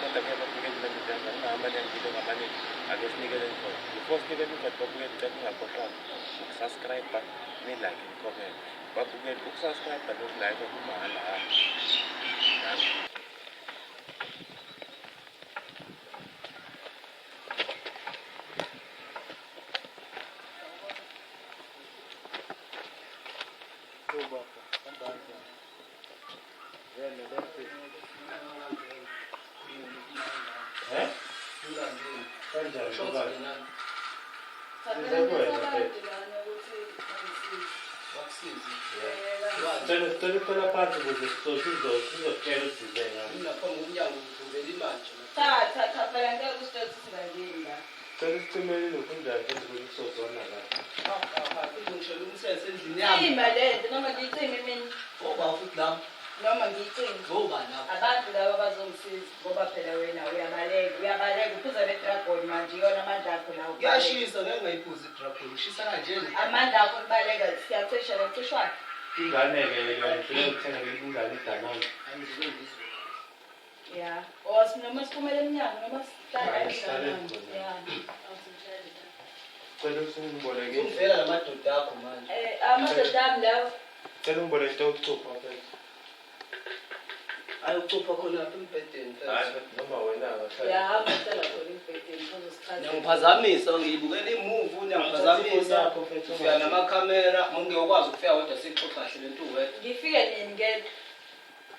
Kodwa-ke babukeli bemidlalo ngingahamani video ngamaningi ake sinikele khona. Before sinikele incwadi babukeli ngicela ningakhohlwa ukusubscribe, ni-like, ni-comment. Babukeli ukusubscribe nokulike kumahhala hhala. Cela ucela phansi ukuze sizokutshela usize ngayo. Cha cha cha phela ngeke usitshele ukuthi singangeni la. Cela usicimele lokhu njani futhi ukuze sizozwana kahle. Cima lento noma ngiyicime mina. Noma ngiyicime. Abantu laba bazongisiza ngoba phela wena uyabaleka uyabaleka uphuza ne-dragon manje iyona amandla akho lawo. Kuyashisa ngeke ngayiphuza i-dragon ishisa kanjena. Amandla akho kubaleka siyacisha lacishwana. Ingane-ke yona ihluleka ukuthenga ingane iDanone. Angizwe ngizwe. Ya. Or noma siphumele emnyango noma sihlale Hayi, sihlale khona. Ya. Awusihlale la. Cela usungiboleke Uzongivela lamadoda akho manje. Amadoda ami lawo. Cela ungiboleke into yokucupha mfethu. Hayi ucupha khona apha embhedeni Hayi mfethu. mfethu noma wena akahlali. Ya hamba hlala khona embhedeni uzosichazela. Niyangiphazamisa ngiyibukela imuvi niyangiphazamisa. Yakho mfethu. Ufika namakhamera mungeke ukwazi ukufika wedwa sixoxa kahle lento uwedwa. Ngifike nini ngedwa?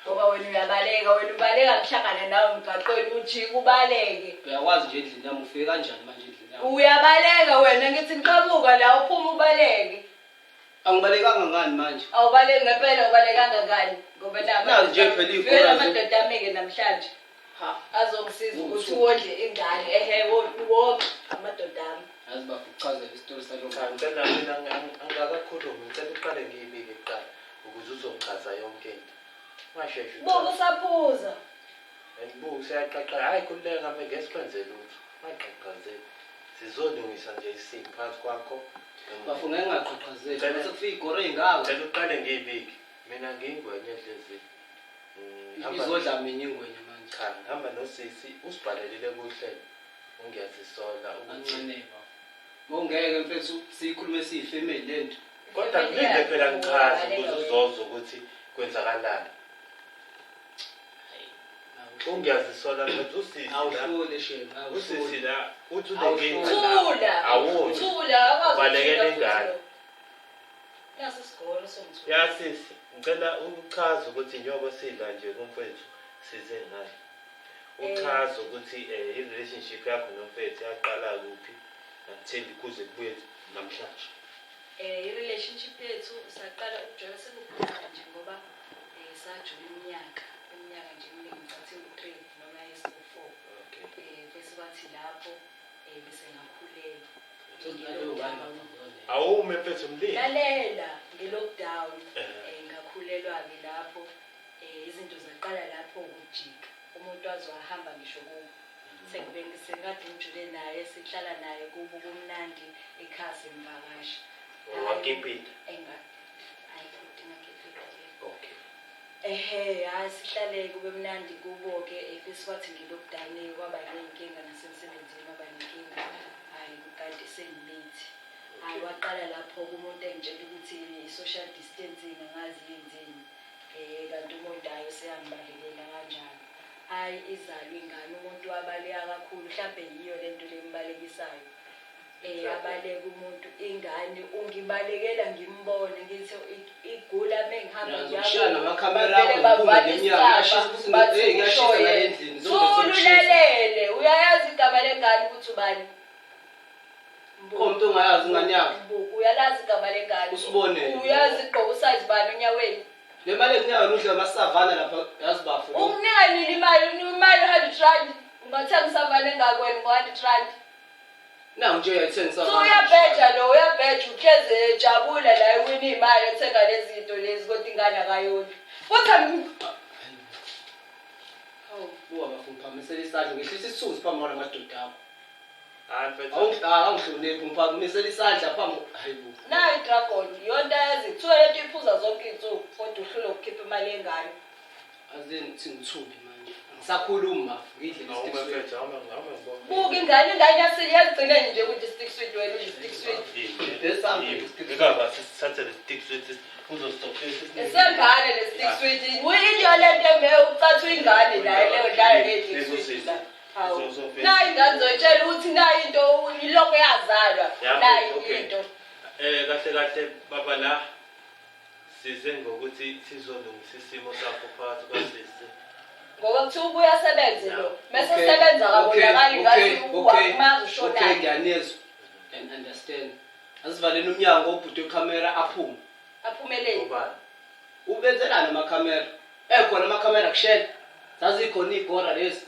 Ngoba wena uyabaleka, wena ubaleka ngihlangane nawe emgaqweni ujike ubaleke. Uyakwazi nje endlini yami ufike kanjani manje endlini yami? Uyabaleka wena ngithi ngiqhamuka la uphuma ubaleke. Angibalekanga ngani manje? Awubaleki ngempela ubalekanga ngani? Ngoba Nazi nje phela iy'gora Vele amadoda ami-ke namhlanje Ha. azongisiza ukuthi wondle ingane ehe wonke amadoda ami. Yazi bafukuchazela isitori salo. Cha ngicela mina angikakhulumi ngicela uqale ngiyibike kuqala ukuze uzochaza yonke into. Ungasheshi Buka uchaze. usaphuza. And buka useyaqaqa hayi khululeka mbe ngeke sikwenze lutho. Ungaqhaqhazeli. Sizolungisa nje isimo phakathi kwakho. Bafo ngeke ngaqhaqhazeli. Cela- Bese kufika igora ey'ngaka. Ngicela uqale ngiyibike. Mina ngiyingwenya ehlezi. Ngihamba Izodla mina ingwenya manje. cha ngihamba nosisi usibhalelile kuhlelo. Ungiyazisola ukuthi Kancane bafo. Ngongeke mfethu siyikhulume siyifamily lento. kodwa kulinde phela ngichaze ukuze uzozwa ukuthi kwenzakalani. Ungiyazisola mfethu usisi la. Awuhlule shame, Usisi awuhlule. la uthi unenkinga la. Thula. Awuyi. Thula akwazi Ubalekela ukuthula ingane. futhi lo. Nasi isigolo songithula. Ya sisi, ngicela uchaze ukuthi njengoba sidla nje kumfethu size ngani. Uchaze ukuthi i-relationship yakho nomfethu yaqala kuphi until kuze kubuye namhlanje. I-relationship yethu saqala ukujwayela sekukhona nje ngoba sajula iminyaka iminyaka nje eminingi ngicathi u-3 noma esiwu-4. Okay. Bese kwathi lapho bese ngakhulelwa. Awume mfethu mlindi. Lalela nge-lockdown ngakhulelwa-ke lapho izinto zaqala lapho ukujika. Umuntu waze wahamba ngisho kubo. Sekube sengikade ngijule naye sihlala naye kubo kumnandi ekhaya simvakasha. Wakipita. Enga hayi futhi ngakipita. Okay. Ehhe hayi sihlale kube mnandi kubo-ke bese kwathi nge-lockdown kwaba ney'nkinga nasemsebenzini kwaba nenkinga hhayi kanti sengimithi. Hhayi waqala lapho umuntu engitshela ukuthi i-social distancing angazi yenzeni. Kanti umuntu hhayi useyangibalekela kanjalo. Hhayi izalwa ingane umuntu wabaleka kakhulu mhlampe yiyo lento le embalekisayo. Abaleka umuntu ingane ungibalekela ngimbone ngithi igula mengihamba Uyazokushaya namakhamera Bavele akho ngiphume bavale ngeminyango, isicabha, kuyashisa futhi bathi hey, kuyashisa usho la yena. endlini, zonke Thula sekushisa. ulalele uyayazi igama lengane ukuthi ubani. Khona umuntu ongayazi ingane yakhe. Mbuku uyalazi igama lengane. Usibonele. Uyazi igqoka usayizi bani onyaweni. Le mali ekunika yona udla amasavana lapha yazi bafo. Ukunika nini imali? Unika imali 100 rand. Ungathenga isavana engako wena ngo-100 rand. Nangu nje uyayithenga So isavana. uyabheja lo uyabheja uhleze ejabula la ewina imali ethenga lezi zinto lezi kodwa ingane akayondli. Futhi Hawu, buka bafo ngiphakamisela isandla ngehlisa isithunzi phambi kwalamadoda akho. Hayi mfethu. Awungihloniphi ngiphakamisela isandla phambi hayi bo. Nayo i-dragon iyonto ayazi kuthiwa lento iphuza zonke iy'nsuku kodwa uhlulwe ukukhipha imali yengane. Azeni ngithi ngithuphi manje. Ngisakhuluma ngidle Awume le stick sweet. mfethu, awume awume ngibone. Buka ingane, ingane yazigcine nje ukuthi stick sweet wena udle stick sweet. Lesami stick sweet. Baba sisithathe le stick sweet uzostopisa. Esengane le stick sweet. Uyinto lento eme ucathu ingane nayo leyo dlala le stick sweet la. Hawu. Nayi ingane zoyitshela ukuthi nayi into ilokho yazalwa. Nayi into. Kahle kahle baba la size ngokuthi sizolungisa isimo sakho phakathi kwasisi. Ngoba kuthiwa ubuye asebenze lo. Mese sebenza akabonakali ngathi umazi Okay, ushonayo. ngiyanizwa and understand. Asivaleni umnyango ubhuti wekhamera aphume. Aphumelele. Ubani? Ubenzelani amakhamera? Ekhona amakhamera kushela. Zazikhona iy'gora lezi.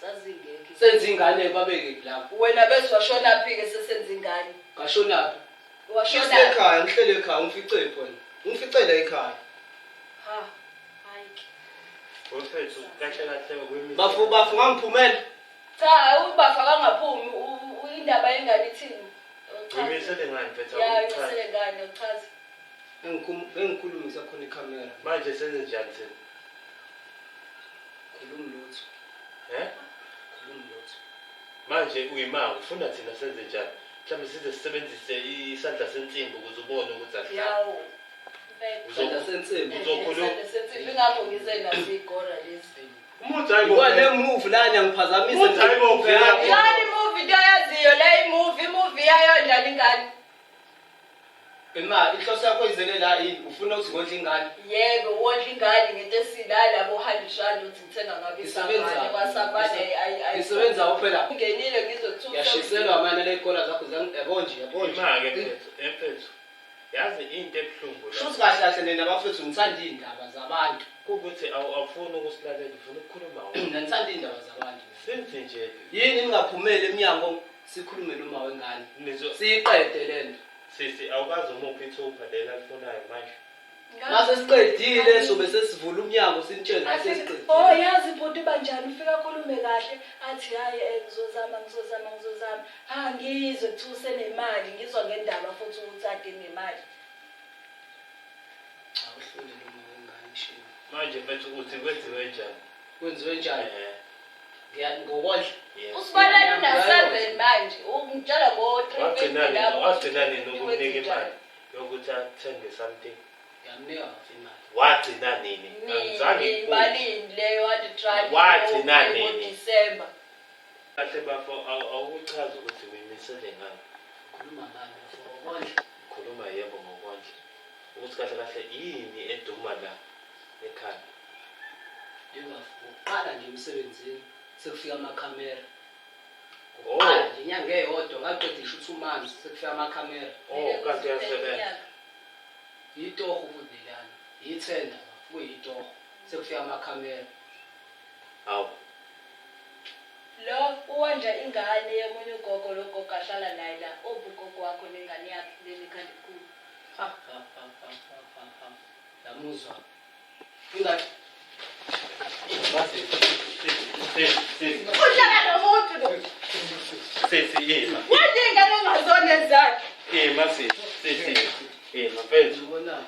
Zazingekho. Senza ingane babeke lapho. Wena bese washona phi ke sesenza ingane? Ngashonaphi? Washona. Ngisekhaya, ngihlele ekhaya, ngifice khona. Ngificele ekhaya. Ha. Hayi. Mfethu kahle kahle kwimi. Bafu bafu ngangiphumela. Cha, ubafa kangaphumi indaba yengane ithini? Uyimisele ngani mfethu? Ya, Awuchazi. uyimisele ngani uchaze. Bengikhulumisa khona ikhamera. Manje senze njani thina? Khuluma lutho. Eh? Khuluma lutho. Manje uyimanga ufuna thina senze njani? Mhlawumbe size sisebenzise isandla sensimbi ukuze ubone ukuthi asidlali. Yawo. Isandla sensimbi. Uzokhuluma. Isandla sensimbi ingakho ngize naso igora lezi. Umuthi hayibo. Ngibona le move lana ngiphazamisa. Uthi hayibo phela. Yani movie into ayaziyo le imovie, imovie yayondlala ingane. Ima inhloso yakho izele la yini? Ufuna ukuthi ngodle ingane? Yebo, wondla ingane ngento esila labo 100 rand uthi ngithenga ngabe Ngisebenza. isavane kwasavane Ngisebenza phela. Ngenile ngizothusa. Yashiselwa manje le kora zakho yabo nje yabo nje. Ima-ke mfethu, mfethu. Yazi into ebuhlungu la. Shuthi kahle kahle nina bafethu ngithanda iy'ndaba zabantu. Kuwukuthi awufuni ukusilalela, ufuna ukukhuluma wena. Mina ngithanda iy'ndaba zabantu. Senze nje Yini ningaphumeli emnyango sikhulume noma wengane. nizo Siyiqede lento. sisi awukazi umuphi ithupha leli alifunayo manje. Mase siqedile sobe sesivula umnyango sinitshele ngathi sesiqedile. Oh yazi bhuti banjani ufika akhulume kahle athi hayi ngizozama ngizozama ngizozama. Ha ngizwe kuthiwa usenemali ngizwa ngendaba futhi ukuthi ade nemali. Awuhlule noma wengane shame. Manje mfethu uthi kwenziwe njani? Kwenziwe njani? Eh, Ngiya ngokondla. yes. Usibalele una 7 manje ungitshela ngo Wagcina 350 nini? lapho. Wagcina nini ukumnika imali yokuthi athenge something? Ngiyamnika kahle imali. Wagcina nini? Angizange Nini ngikubuze. malini leyo 100 rand? Wagcina nini? December. Kahle bafo awukuchaza ukuthi uyimisele ngani. Khuluma ngani bafo ngokondla. Khuluma yebo ngokondla. Ukuthi kahle kahle yini eduma la ekhaya? Yebo uqala nje emsebenzini sekufika amakhamera. Oh. Uqala nje inyanga eyodwa ngaqeda isho 2 months sekufika amakhamera. Oh, kanti uyasebenza. Yitoho futhi lelana. Yithenda kuyitoho. Sekufika amakhamera. Hawu. Lo uwanja ingane yomunye ugogo lo gogo ahlala naye la obugogo wakho nengane yakhe leli khanda likhulu. Ha ha ha ha ha ha ha. Yamuzwa. Ingane Sisi, sisi, Uhlala nomuntu lo. sisi ima. Wanje ingane engazona ezakhe. Ima sisi, sisi. Ima mfethu, ubona.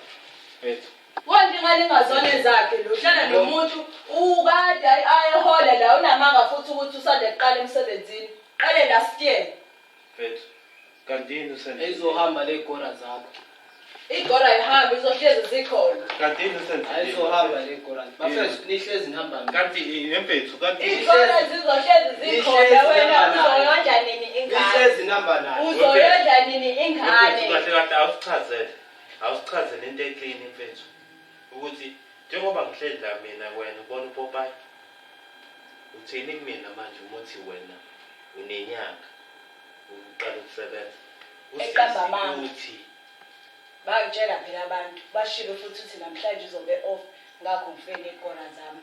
mfethu. Wanje ingane engazona ezakhe lo uhlala nomuntu ukade ayehola la unamanga futhi ukuthi usande kuqala emsebenzini. Qale last year. Mfethu. Kanti yini usenzile? Ayizohamba le gora zakho. Igora ihambe izohlezi zikhona. Kanti yini usenzile? Ayizohamba le gora. Bafethu nihlezi nihamba mina. Kanti mfethu, kanti Igora zizohlezi zikhona wena uzoyondla nini ingane? Nihlezi nihamba nayo. Uzoyondla nini mfethu ingane? kahle kahle awusichazele. Awusichazele into eclean mfethu. Ukuthi njengoba ngihleli la mina wena ubona uPopayi. Uthini kumina manje uma uthi wena unenyanga uqala ukusebenza. Usisi Eqamba amanga. uthi Bangitshela phela abantu bashilo futhi ukuthi namhlanje uzobe off ngakho ngifike negora zami.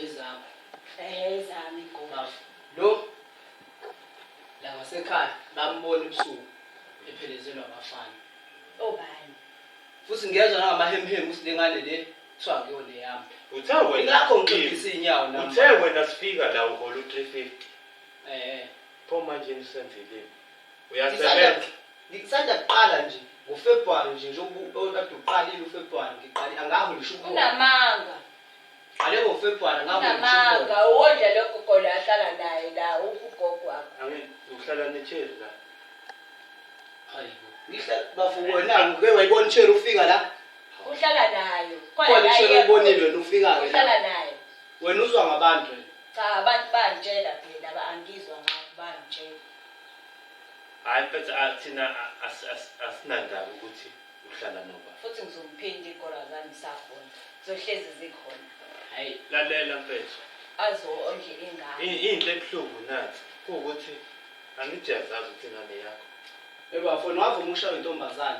Ezakho. Ehe zami igora. Bafo. Lo la ngasekhaya bambona ebusuku ephelezelwa abafana. Obani? Futhi ngiyezwa nangamahemhemu ukuthi lengane le kuthiwa akuyona eyami. uthe wena Ingakho ngixegisa iy'nyawo nami. Uthe wena sifika la uhola u350. Eh. Pho manje nisenzile. Uyasebenza. Ngisanda kuqala nje ngoFebruary nje njengoba kade uqalile uFebruary ngiqale angaho ngisho ukuhola. Unamanga. Qale ngoFebruary Unamanga, wondla lo gogo lo ahlala naye la, uphi ugogo wakho? Angithi uhlala necheri la. Hayibo. Ngihlala bafo wena uke wayibona icheri ufika la? Uhlala nayo. Khona la icheri iye oyibonile wena ufika ke la. Uhlala nayo. Wena uzwa ngabantu wena. Cha, abantu bangitshela phela, angizwa ngabo, bangitshela. Hayi mfethu thina asinandaba ukuthi uhlala noba. Futhi ngizomphinda iy'kora zami zisakhona. Zohlezi zikhona. Hayi. Lalela mfethu. Azo-ondle ingane. Into ebuhlungu nathi kuwukuthi angithi uyazazi ukuthi ingane yakho. Hey bafo wavuma ukushaya intombazane.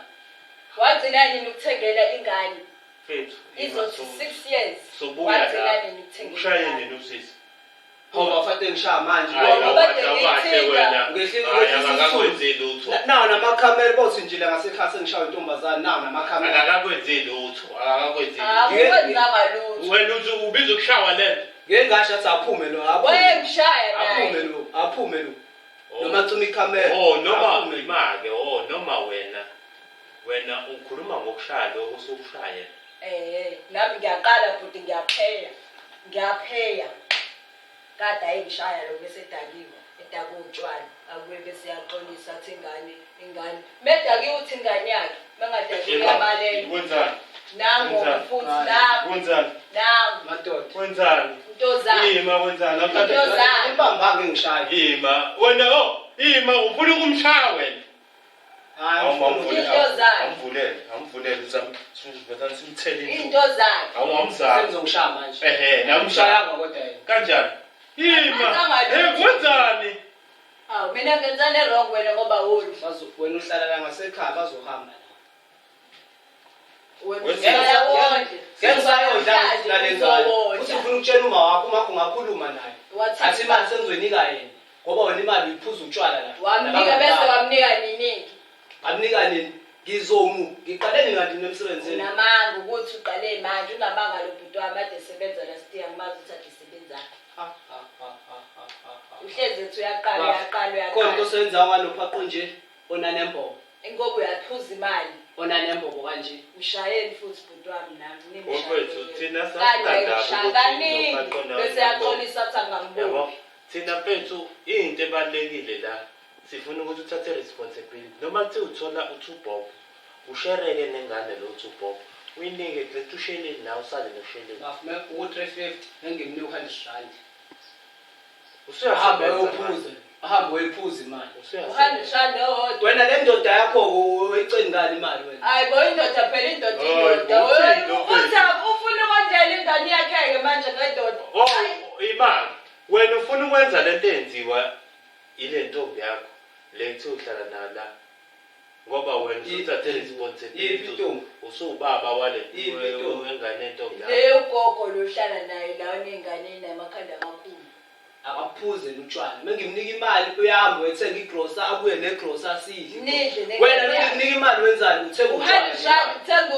Wagcina nini ukuthengela ingane? Mfethu. Izothi 6 years. Sobuya Wagcina la. nini ukuthengela Ushaye ingane? nini usisi? Hawu bafo ngishaya manje. Hayi, Ngoba awukahle, awukahle ngithinta. wena. Ngehlile Hayi, ukuthi akakwenzi lutho. Nawo namakhamera bothi nje la ngasekhaya sengishaya intombazane nawo namakhamera. Akakwenzi lutho. Akakwenzi lutho. Akukwenzanga lutho. Wena uthi ubiza ukushawa lento. Ngeke ngasho athi aphume lo aphume. Wayengishaya Aphume naye. lo, aphume lo. Oh. Noma cima ikhamera. Oh noma Aphume. imake oh noma wena wena ukhuluma ngokushaya lokho usukushaya. Eh, nami ngiyaqala bhuti ngiyapheya. Ngiyapheya. Kade ayengishaya lo bese edakiwe, edakwe utshwala. Abuye bese yaxolisa athi ingane, ingane. Medakiwe uthi ingane yakhe, mengadakiwe uyabaleka. Wenzani? Nango Wenzani? futhi Hayi. nangu, Wenzani? nangu. Madoda. Wenzani? Into zakhe. Ima wenzani? Into Namhlanje zakhe. Ibambanga ngishaya. ima wena oh ima ufuna ukumshaya wena. Hayi angifuni. Into zakhe. Amvulele, amvulele uzama sivele simthele into. Into zakhe. Awumzali. Sengizongishaya manje. Ehhe, namshaya Angishayanga kodwa yena. kanjani? Ima. Akenzanga Eh lutho. wenzani? Hawu mina ngenzane wrong wena ngoba woli. Bazo wena uhlala la ngasekhaya bazohamba la. Wena Wenzani? uhlala wondle. Ngeke ngisayodla nale ngane. Uzowondla. Uthi ufuna ukutshela uma wakho, uma wakho ungakhuluma naye. Wathi- Athi imali sengizoyinika yena. Ngoba wena imali uyiphuza utshwala la. Wamnika bese wamnika niningi. Ngamnika nini? Ngizomu. Ngiqale nini kanti mina emsebenzini? Unamanga ukuthi uqale manje unamanga lo bhuti wami ade esebenza last year ngimazi ukuthi ade esebenzaphi. Ha, ha, ha, ha, ha, ha, ha. Uhlezi ethi uyaqala uyaqala Khona into uyaqala. oseyenzayo ngalopha nje onanembobo. Ngoba uyaphuza imali. Onanembobo kanje. Mshayeli futhi bhuti wami nami Mfowethu, thina Kade sasinandaba ngishaya ukuthi kaningi noPaqo bese yaxolisa athi angambophi. Yabo. Thina mfethu into ebalulekile la sifuna ukuthi uthathe responsibility noma kuthiwa uthola u-two bob ushereke nengane lo two bob uyinike kuletha usheleni nawe usale nosheleni. Bafume u-350 engimnika u-100 rand. Ahambe Usuyasebenza ayophuza. Ahambe ayophuza imali. Usuyasebenza. Uhambe owodwa. Wena le ndoda yakho uyiceni ngani imali wena? Hayi bo indoda phela indoda Hayi, indoda. bo, uthini lo Uthi ufuna ukondlela ingane yakhe-ke manje ngendoda. Oh imali wena ufuna ukwenza lento eyenziwa ile ntombi yakho le kuthiwa uhlala nayo la ngoba wena usuthathe Iphi responsibility intombi? usuwubaba wale Iphi intombi? wengane yentombi yakho. Le ugogo lo hlala naye la oney'ngane ey'namakhanda amakhulu. Akaphuze utshwala. Mengimnika imali uyahamba uyothenga igrosa abuye negrosa sidle. Nidle nengane Wena yakhe. mengikunika imali wenzani? Uthenga U-hundred rand utshwala. uthenga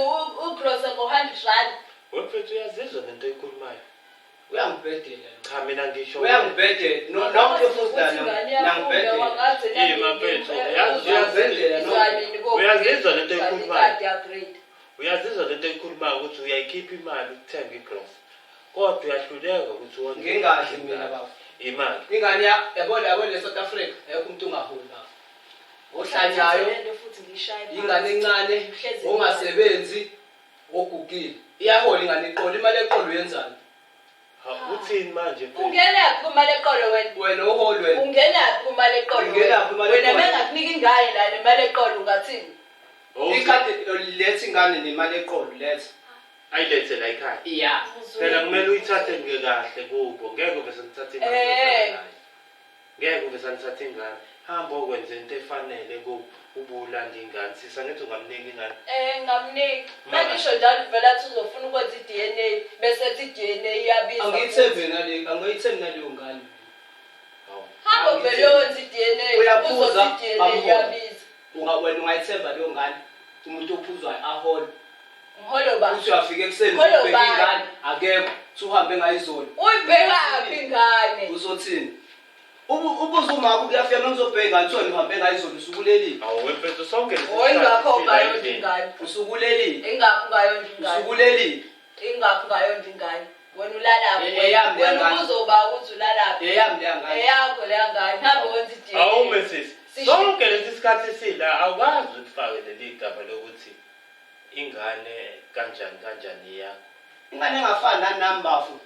ugrosa ngo-hundred rand. Wemfethu uyazizwa lento oyikhulumayo. Uyangibhedela lo. Cha mina ngisho Uyangibhedela. No nonke futhi Ukuthi ingane yakho nangibhedela. wangagcina Ima nini, mfethu, uyazi- uyazenzela nonke. izwanini ko- Uyazizwa lento oyikhulumayo? Ikadi ya-grade. Uyazizwa lento oyikhulumayo ukuthi uyayikhipha imali ukuthenga igrosa kodwa uyahluleka ukuthi wondle Ngingadli mina bafo. imali. Ingane yabona yabona le South Africa ayikho umuntu ongaholi bafo. Ohlanyayo Lento futhi ngiyishaye phansi. ingane encane Uhlezi ongasebenzi ogugile. Iyahola ingane iqola imali eqolo uyenzani? Ha, uthini manje mfethu? Ungenaphi kumali eqolo wena? Wena uholi wena. Ungenaphi kumali eqolo? wena? Ungenaphi kumali Wena eqolo? mengakunika ingane la nemali eqolo ungathini? Oh, Ikhadi letha ingane nemali eqolo letha. ayilethe la ekhaya. Iya. Phela kumele uyithathe nje kahle kubo ngeke ube senithatha ingane. Eh. naye. Ngeke ube sanithatha ingane. Hamba okwenza into efanele kubo ubulanda ingane. Sisa ngithi ungamnika ingane. Eh ngamnika. Ma. Mangisho njalo vele athi uzofuna ukwenza i-DNA bese ethi i-DNA iyabiza. Angiyithembi nale angiyithembi naleyo ngane. Hawu. Hamba vele uyenze i-DNA. Uyaphuza, uzothi i-DNA bamhole. iyabiza. Unga wena ungayithemba leyo ngane. Umuntu ophuzwayo ahole. Mholo ba. Uthi uyafika ekuseni Holo ubheka bani? ingane akekho. Uthi uhambe ngayizolo. Uyibhekaphi ingane? Uzothini? Ubuze umama kuyafika uma ngizobheka ingane kuthiwa uhambe ngayizolo usukulelile. Hawu wemfethu sonke lesi Oh ingakho sikhathi sila ungayondla endlini. ingane. Usukulelile. Ingakho ungayondla ingane. Usukulelile. Ingakho ungayondla ingane. Wena ulalaphi? Eyami leya Wena ngane. ubuzoba ukuthi ulalaphi? Eyami leya ngane. Eyakho leya ngane. Hambe wenza i-DNA. Awume sisi. Sonke lesi sikhathi sila awukazi ukufake leli gama lokuthi ingane kanjani kanjani yakho. Ingane engafani nani nami bafo.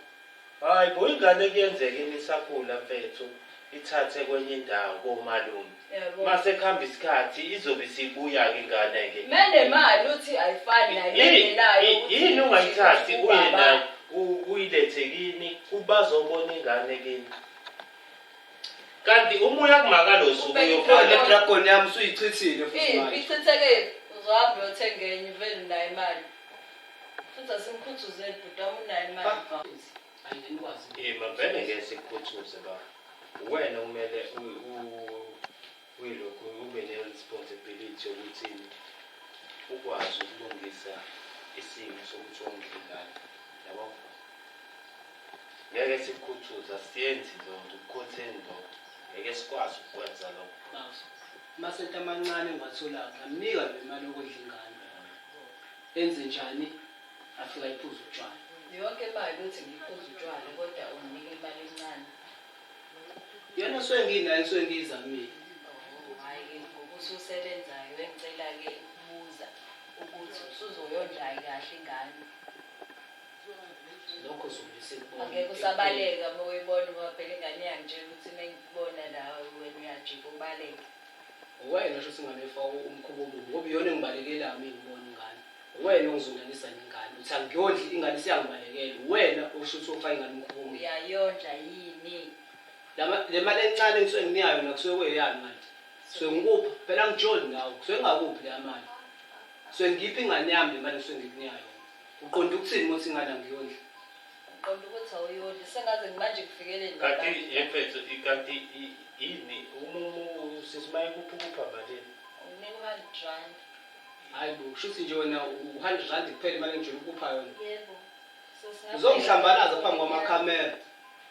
Hayi bo, ingane kuyenzeka imisakhula mfethu ithathe kwenye indawo komalume. Yabo. Mase kuhamba isikhathi izobe isibuya-ke ingane-ke. Menemali uthi ayifani nayo mengenayo ukuthi Yini ungayithathi uye ubaba. nayo uyilethe kini kubazobona ingane kini. Kanti uma uya kumakalosi Ubheke uyofaka Le dragon yami usuyichithile futhi Iphi manje. ichitheke uzohamba uyothenga enye vele unayo imali. Futhi asimkhuthuzeli bhuti wami unayo imali. Hayi ngikwazi. Eh, mavele ngeke sikukhuthuze baba. Uwena kumele uyilokhu ube ne-responsibility yokuthi ukwazi ukulungisa isimo sokuthi wondle ingane. Yabo? Ngeke sikukhuthuze, asiyenzi leyo nto, ukukhotheni lokho. Ngeke sikwazi ukukwenza lokho. Bafo. Amasenti amancane engiwatholayo ngamnika le mali yokondla ingane. Enze njani? Afika iphuza utshwala. Yonke imali uthi ngiphuza utshwala kodwa unginika imali encane. Yona suke nginayo suke ngiyizamile. Oh, hhayi-ke ngoba ususebenzayo bengicela-ke ukubuza ukuthi usuzoyondla kahle ingane. Lokho zobe sekubona. Angeke usabaleka uma uyibona ngoba phela ingane iyangitshela ukuthi uma ngikubona la wena uyajika ubaleke. Uwena osho ukuthi ingane ifaka umkhuba omubi ngoba iyona engibalekelayo uma ngibona ingane. Uwena ongizondanisa nengane. Uthi angiyondli ingane isiyangibalekela. Uwena osho ukuthi ufaka ingane umkhuba omubi. Uyayondla yini? Le mali encane engisuke nginika yona kusuke kuyeyani manje? Kusuke ngikupha phela angijoli nawe. Kusuke ngingakuphi leya mali. Kusuke ngipha ingane yami le mali engisuke ngikunika yona. Uqonda ukuthini uma uthi ingane angiyondli? Uqonda ukuthi awuyondli sengaze manje kufikele Kanti yemfethu kanti yini uma sisi mayekupha ukupha malini? Unginika u-R100. Hayi bo, kusho ukuthi nje wena u-R100 kuphela imali engijwayele ukupha yona. Yebo. Uzongihlambalaza phambi kwamakhamera.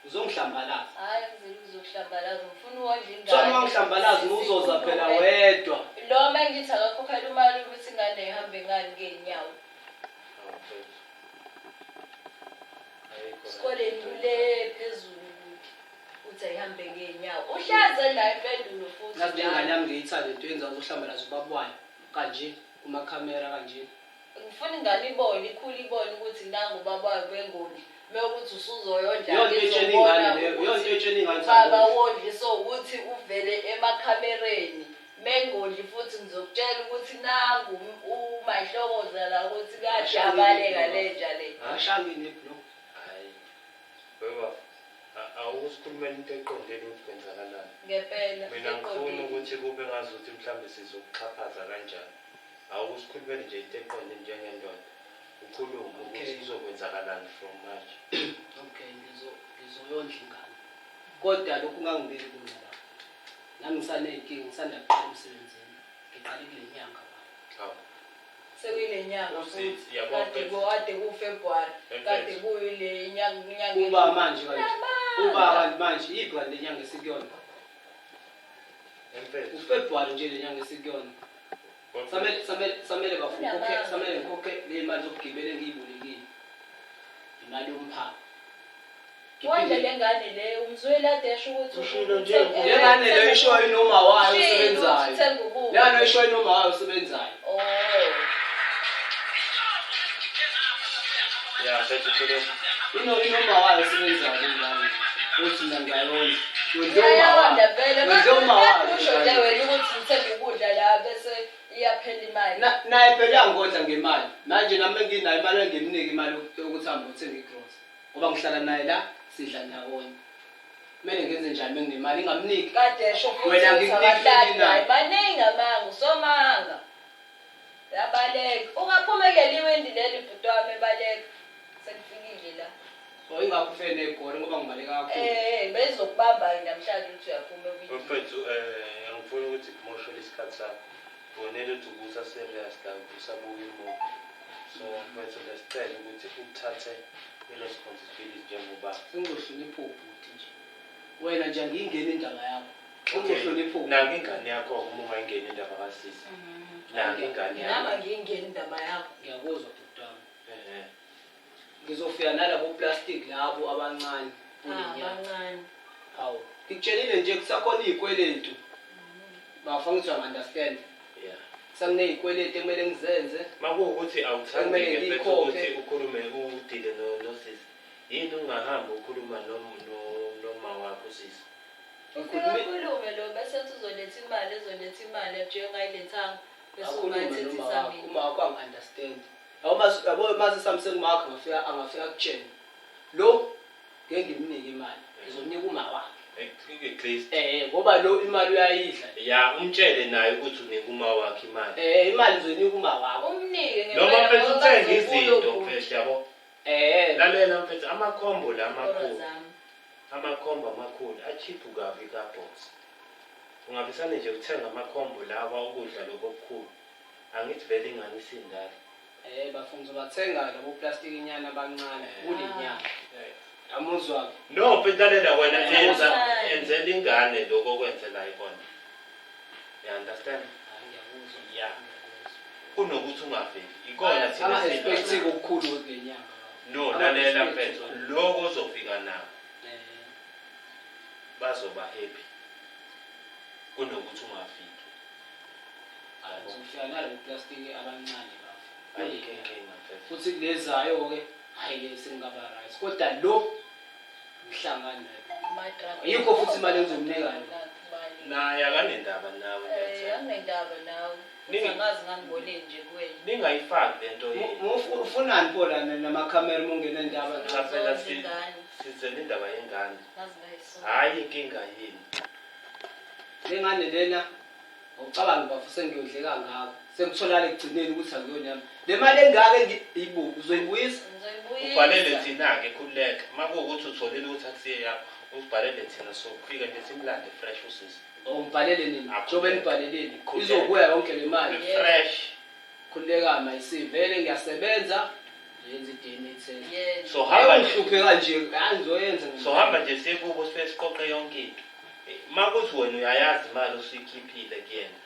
Uzongihlambalaza. Hhayi ngizile ukuzokuhlambalaza ngifuna uwondle ingane. Kuthiwa uma ngihlambalaza uzoza phela wedwa. Lo uma ngithi akakhokhela imali ukuthi ingane ihambe ngani ngey'nyawo. Hawu mfethu. Ayikho. Esikoleni kule phezulu kude. Uthi ayihambe ngey'nyawo. Uhlaze nayo impendulo futhi. Ngazi le ngane yami ngiyithanda into yenza uzohlambalaza ubaba wayo kanje kumakhamera kanje. Ngifuna ingane ibone, ikhule ibone ukuthi nangu ubaba wayo bengondli. Mewukuthi usuzoyondla Iyona into etshela ingane leyo, iyona into etshela ingane ukuthi Baba angondli. wondli so ukuthi uvele emakhamereni. Mengondli futhi ngizokutshela ukuthi nangu umahlokoza la ukuthi kade abaleka lenja le. Ashangi neblo. Hayi. Webaba, awusikhulumela into eqondile ukuthi kwenzakalani. Ngempela. Mina ngifuna eqondile. ukuthi kube ngazuthi mhlawumbe sizokuxhaphaza kanjani. Awusikhulumele nje into eqondile njengendoda. Ukhulume ukuthi Okay. kuzokwenzakalani from manje. Okay, ngizoyondla ingane. Kodwa lokhu ungangibeki kuna la. Nami ngisaney'nkinga ngisanda kuqala emsebenzini. Ngiqale kule nyanga baba. Hawu. Sekuyile nyanga Usi- futhi. yabo, Kade mfethu. kade kuFebruary. Mfethu. Kade kuyile nyanga inyanga. Uba manje kanje. Namanga. Uba kanti manje iyiphi kanti le nyanga esikuyona? Mfethu. UFebruary nje le nyanga esikuyona. Samele samele samele bafo ngikhokhe Unamanga. samele ngikhokhe le mali zokugibela engiyibolekile. Imali yomphako. Wondla le ngane le umzweli ade esho ukuthi Ushilo nje. Le ngane leyo ishoyo inoma wayo Ushilo ukuthi osebenzayo. uthenga ukudla. Le ngane ishoyo inoma wayo osebenzayo. Oh. Ya, mfethu khuluma. Inoma wayo osebenzayo le ngane. Uthi mina ngiyayondla. Yondla uma Uyayonda wayo. vele. Yondla uma wayo. Usho nje wena ukuthi ngithenga ukudla la bese iyaphela imali. Naye phela uyangondla ngemali. Manje nami nginayo imali engimnika imali yokuthi ahambe othenga igrosa. Ngoba ngihlala naye la sidla ndawonye. Kumele ngenze njani uma nginemali ngingamniki? Kade esho futhi Wena ukuthi ngikunika akahlali ini na? naye. Maningi amanga, usomanga. Yabaleka. Ungaphuma kuleli windi leli bhuti wami ebaleka. Sekufikile la. Oh ingakho ufike negoli ngoba ngibaleka kakhulu. Bezokubamba-ke namhlanje ukuthi uyaphuma ewindini. Mfethu, angifuni ukuthi kumoshele isikhathi sakho. Ngibonile ukuthi ubusa serious la, usabuka imovie. So mfethu lesicela ukuthi uthathe i-responsibility njengoba. Sengizohlonipha ubhuti nje. Wena nje angiyingeni indaba yakho. Okay. Sengizohlonipha ubhuti. Naka ingane yakho uma ungayingeni indaba kasisi. Naka ingane Nami yakho. angiyingeni indaba yakho. Ngiyakuzwa bhuti wami. Ehhe. Ngizofika nalabo plastic labo abancane kule Ah, nyanga. bancane. Hawu, ngikutshelile nje kusakhona iy'kweletu. Bafo ngithi uyangi-understand. Yeah. Kusakuney'kweletu ekumele ngizenze. Makuwukuthi awuthandi-ke Kumele mfethu ngiyikhokhe. ukuthi ukhulume udile nosisi. Yini ungahambi ukhuluma noma wakho usisi? Ufike akhulume lo bese ethi uzoletha imali ezoletha imali njengayilethanga bese Akhulume noma ungathethisa wakho, mina. uma wakho angi-understand. Yabo yabo mase Samsung wakho angafika angafika akutshene. Lo ngeke ngimnike imali, ngizomnika uma wakhe. At least. Ngoba lo imali uyayidla. Ya, umtshele naye ukuthi unika uma wakhe imali. Imali ngizoyinika uma wakho. Umnike Noma ngempela mfethu ngoba uthenge bazobuya izinto ubhuti. mfethu yabo. Lalela mfethu amakhombo la Inkoro amakhulu. zami. Amakhombo amakhulu achiphu kabi kaBox. Ungabisane nje uthenga amakhombo lawa ukudla lokho okukhulu. Angithi vele ingane isindala. Bafo ngizobathenga labo plastic inyana abancane kule nyanga. Amuzwa No, mfethu lalela wena yenza Awusali. enzela ingane lokho okwenzela ikona. You understand? Hayi ngiyakuzwa. Yeah. Ngiyakuzwa. Kunokuthi ungafiki. Ikona thina Anga-expect sidla. okukhulu kule nyanga. No, lalela mfethu lokho ozofika nako bazoba happy. Kunokuthi ungafiki. Ngizofika nalabo plastic abancane bafo. Kule Ayikho nyanga. inkinga mfethu. Futhi kulezayo ke hayi ke sengingaba right. Kodwa lo ngihlangana naye. Ama-drug. Ayikho futhi imali engizomnika yona. Naye akanendaba nawe Eh, ngiyathemba. anginendaba nawe. Ningi- Angazi ngangiboneni nje kuwena. Ningayifaki lento yenu. Ufunani pho lana namakhamera uma ungena indaba? Cha phela Ingane. sizele indaba yengane. Ngazi ngayisona. Hayi inkinga yini. Le ngane lena awucabangi bafo sengiyodleka ngako. Sengitholakala ekugcineni ukuthi akuyona yami. Le mali engaka ibu uzoyibuyisa? Ngizoyibuyisa. Ubhalele thina-ke khululeka. Uma kuwukuthi utholile ukuthi akusiye yakho, usibhalele thina sofika nje simlande fresh usisi. Ungibhalele nini? Akhululeka. Njengoba nibhalelile. Khululeka. Izobuya yonke le mali. Fresh. Khululeka mayisivele ngiyasebenza. Yenza i-DNA test. Yes. So hamba Hayi nje. ungihluphe kanje, hayi ngizoyenza. So hamba nje siye kubo sifike siqoqe yonke into. Uma kuthi wena uyayazi imali osuyikhiphile kuyena.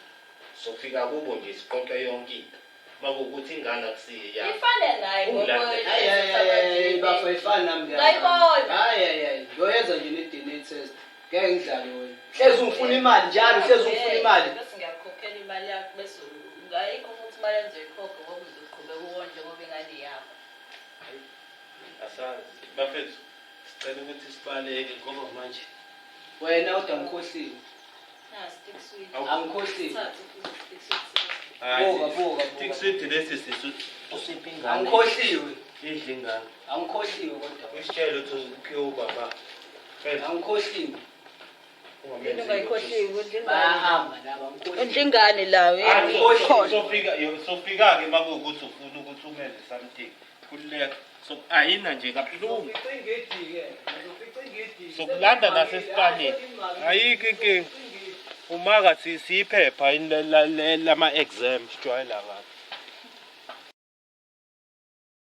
Sofika kubo nje siqoqe yonke into. Uma kuwukuthi ingane akusiye yakho. Ifane naye ngoba Ungilande. Hayi hayi hayi bafo ifana nami leya. Ngayibona. Hayi hayi hayi ngiyoyenza nje ne-DNA test. Ngeke ngidlale wena. Hlezi ungifuna imali njalo, hlezi ungifuna imali. Bese ngiyakukhokhela imali yakho bese ayikho futhi imali engizoyikhokha ngoba uzoqhubeka uwondle ngoba ingane yakho. Asazi. Bafethu sicela ukuthi sibaleke ngoba manje Wena kodwa ngikhohliwe. Na stick sweet. Awu. Angikhohliwe. Thatha futhi stick sweet. Buka, buka, Stick buka. sweet lesi sisu usiphi ingane. Angikhohliwe. Idla ingane. Angikhohliwe kodwa. Usitshele ukuthi uphiwe ubaba. Mfethu Angikhohliwe. ungamenzi Ungayikhohliwe lutho. udla ingane. Bayahamba laba angikhohliwe. Udla ingane lawo. Hayi, Angikhohliwe. sofika-ke uma kuwukuthi ufuna ukuthi umenze something. Khululeka. So ayina nje kabuhlungu. Ngizofica ingidi-ke. Ngizofica ingidi. Sokulanda nasesipanini. Ayikho inkinga. Umaka siyiphepha lama-exam sijwayela kabi.